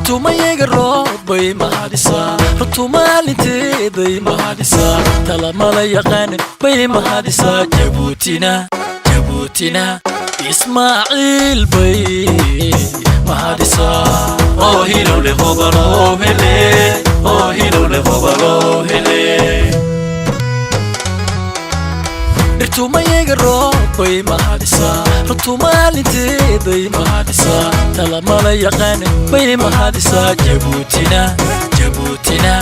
Dhirtumayaga roob bay mahadisaa, runtu maalinteeday mahadisaa, talamala yaqaan bay mahadisaa. Jabuutina, Jabuutina Ismaaciil bay mahadisaa. Oo hilowle hobaloo hele, oo hilowle hobaloo hele. Dhirtumayaga roob bay mahadisaa, runtu maalinteeday mahadisaa, talamala yaqaan bay mahadisaa. Jabuutina, Jabuutina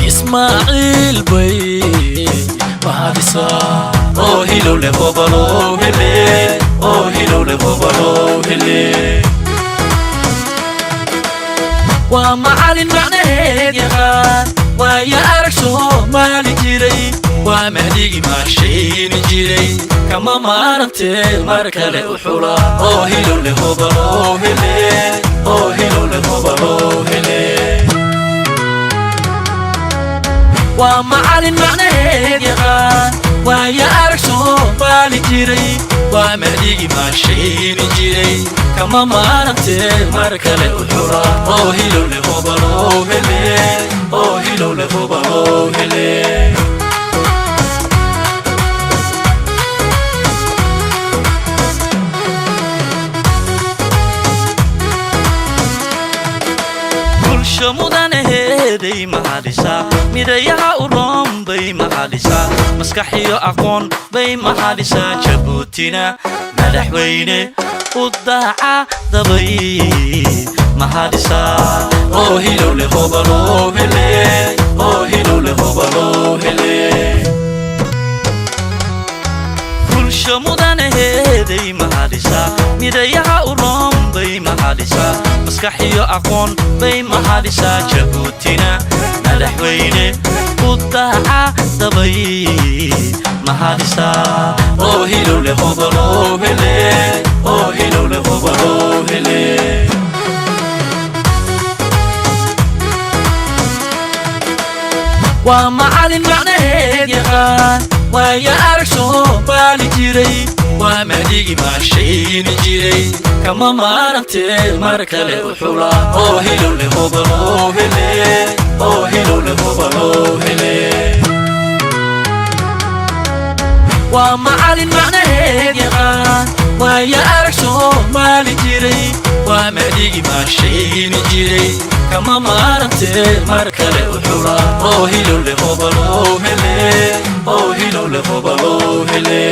Ismaaciil bay mahadisaa. Oo hilowle hobaloo hele, oo hilowle hobaloo hele. Waa macalin macnaheed yaqaan, waaya arag Soomaali jiray, waa mahdigi maashayni jiray, kama maarantee mar kale u xula. Oo hilowle hobaloo hele, oo hilowle hobaloo hele. Waa macalin macnaheed yaqaan, waaya arag Soomaali jiray, waa mahdigi maashayni jiray, kama maarantee mar kale u xula. Oo hilowle hobaloo hele, oo hilowle hobaloo hele. Bulsho mudanaheeday mahadisaa, midayaha u roon bay mahadisaa, maskax iyo aqoon bay mahadisaa. Jabuutina madaxweyne u daaca dabay mahadisaa. Oo hilowle hobaloo hele, oo hilowle hobaloo hele. Bulsho mudanaheeday mahadisaa, midayaha u roon bay mahadisaa, maskax iyo aqoon bay mahadisaa. Jabuutina madaxweyne u daaca dabay mahadisaa. Oo hilowle hobaloo hele, oo hilowle hobaloo hele. Waa macalin macnaheed yaqaan, waaya arag Soomaali jiray, waa mahdigi maashayni jiray, kama maarantee mar kale u xula. Oo hilowle hobaloo hele, oo hilowle hobaloo hele. Waa macalin macnaheed yaqaan, waaya arag Soomaali jiray, waa mahdigi maashayni jiray, kama maarantee mar kale u xula. Oo hilowle hobaloo hele, oo hilowle hobaloo hele.